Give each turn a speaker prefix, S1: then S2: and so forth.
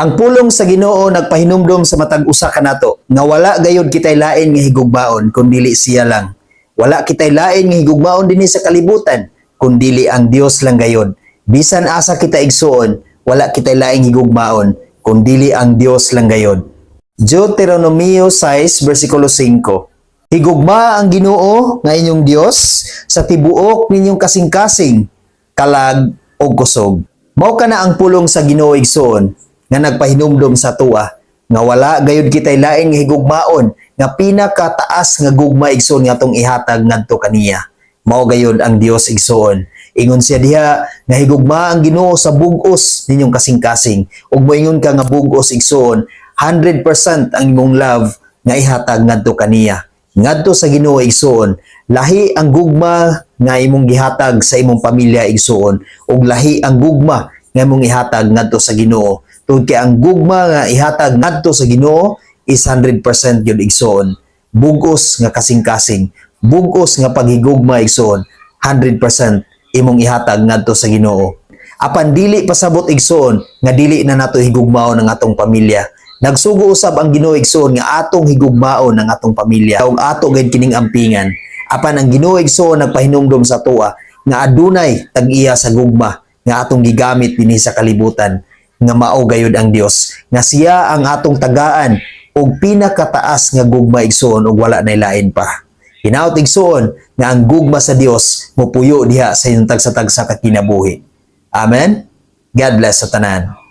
S1: Ang pulong sa Ginoo nagpahinumdom sa matag usa kanato nga wala gayud kitay lain nga higugmaon kun dili siya lang. Wala kitay lain nga higugmaon dinhi sa kalibutan kun dili ang Dios lang gayud. Bisan asa kita, igsuon, wala kitay laing higugmaon kun dili ang Dios lang gayud. Deuteronomio 6 versikulo 5. Higugma ang Ginoo nga inyong Dios sa tibuok ninyong kasing-kasing, kalag ug kusog. Mao kana ang pulong sa Ginoo, igsuon, nga nagpahinumdom sa atoa nga wala gayud kitay lain nga higugmaon nga pinakataas nga gugma, igsuon, nga atong ihatag ngadto kaniya. Mao gayud ang Dios, igsuon. Ingon siya diha nga higugma ang Ginoo sa bug-os ninyong kasing-kasing. Ug moingon ka nga bug-os, igsuon, 100% ang imong love nga ihatag ngadto kaniya. Ngadto sa Ginoo, igsuon, lahi ang gugma nga imong gihatag sa imong pamilya, igsuon, ug lahi ang gugma nga imong ihatag ngadto sa Ginoo. Tungod kay ang gugma nga ihatag ngadto sa Ginoo is 100% gyud, igsuon. Bugos nga kasing-kasing, bugos nga paghigugma, igsuon, 100% imong ihatag ngadto sa Ginoo. Apan dili pasabot, igsuon, nga dili na nato higugmaon ang atong pamilya. Nagsugo usab ang Ginoo, igsuon, nga atong higugmaon ang atong pamilya ug ato gid kining ampingan. Apan ang Ginoo, igsuon, nagpahinumdom sa atoa nga adunay tag-iya sa gugma nga atong gigamit dinhi sa kalibutan nga mao gayud ang Dios, nga siya ang atong tagaan og pinakataas nga gugma, igsuon, ug wala nay lain pa. Hinaot, igsuon, nga ang gugma sa Dios mopuyo diha sa inyong tagsa-tagsa ka kinabuhi. Amen. God bless sa tanan.